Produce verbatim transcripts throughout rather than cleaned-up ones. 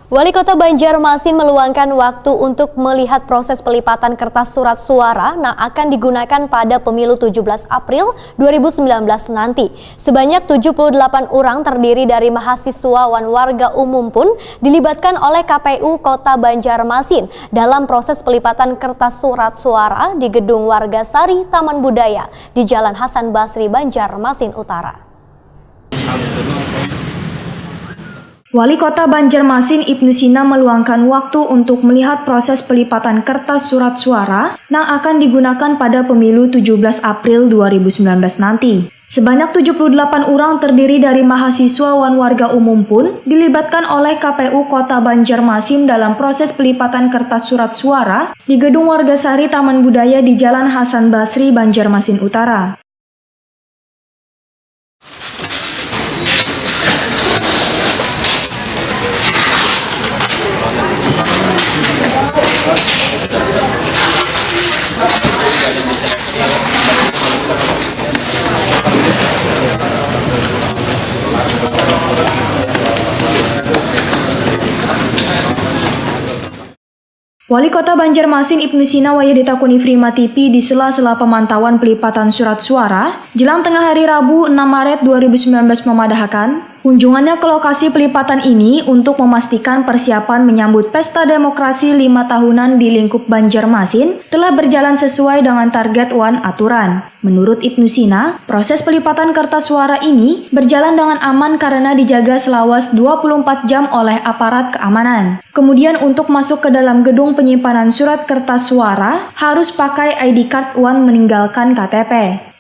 Wali Kota Banjarmasin meluangkan waktu untuk melihat proses pelipatan kertas surat suara yang akan digunakan pada pemilu tujuh belas April dua ribu sembilan belas nanti. Sebanyak tujuh puluh delapan orang terdiri dari mahasiswa wan warga umum pun dilibatkan oleh K P U Kota Banjarmasin dalam proses pelipatan kertas surat suara di Gedung Warga Sari Taman Budaya di Jalan Hasan Basri, Banjarmasin Utara. Wali Kota Banjarmasin Ibnu Sina meluangkan waktu untuk melihat proses pelipatan kertas surat suara yang akan digunakan pada pemilu tujuh belas April dua ribu sembilan belas nanti. Sebanyak tujuh puluh delapan orang terdiri dari mahasiswa wan warga umum pun dilibatkan oleh K P U Kota Banjarmasin dalam proses pelipatan kertas surat suara di Gedung Warga Sari Taman Budaya di Jalan Hasan Basri, Banjarmasin Utara. Wali Kota Banjarmasin Ibnu Sina wayah ditakuni Prima T V di sela-sela pemantauan pelipatan surat suara jelang tengah hari Rabu enam Maret dua ribu sembilan belas memadahakan, kunjungannya ke lokasi pelipatan ini untuk memastikan persiapan menyambut pesta demokrasi lima tahunan di lingkup Banjarmasin telah berjalan sesuai dengan target wan aturan. Menurut Ibnu Sina, proses pelipatan kertas suara ini berjalan dengan aman karena dijaga selawas dua puluh empat jam oleh aparat keamanan. Kemudian untuk masuk ke dalam gedung penyimpanan surat kertas suara harus pakai I D card wan meninggalkan K T P.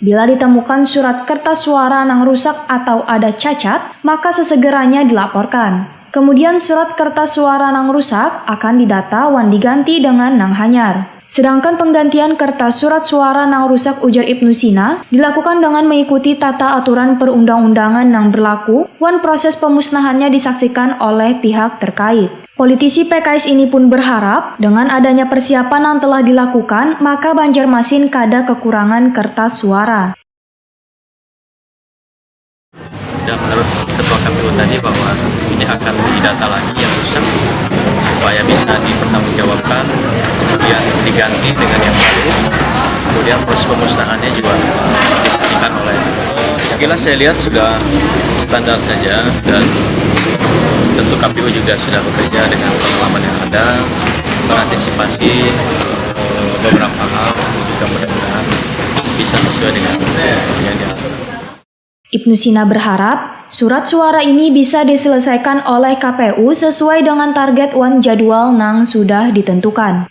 Bila ditemukan surat kertas suara yang rusak atau ada cacat, maka sesegeranya dilaporkan. Kemudian surat kertas suara yang rusak akan didata wan diganti dengan yang hanyar. Sedangkan penggantian kertas surat suara yang rusak, ujar Ibnu Sina, dilakukan dengan mengikuti tata aturan perundang-undangan yang berlaku wan proses pemusnahannya disaksikan oleh pihak terkait. Politisi P K S ini pun berharap dengan adanya persiapan yang telah dilakukan maka Banjarmasin kada kekurangan kertas suara. Dan menurut Ketua K P U tadi bahwa ini akan didata lagi yang rusak supaya bisa dipertanggungjawabkan, kemudian diganti dengan yang baru, kemudian proses pemusnahannya juga disaksikan oleh. Yang jelas saya lihat sudah standar saja dan tentu K P U juga sudah bekerja dengan pengalaman yang ada mengantisipasi eh, beberapa hal juga mudah-mudahan bisa sesuai dengan yang diatur. Ibnu Sina berharap surat suara ini bisa diselesaikan oleh K P U sesuai dengan target wan jadwal nang sudah ditentukan.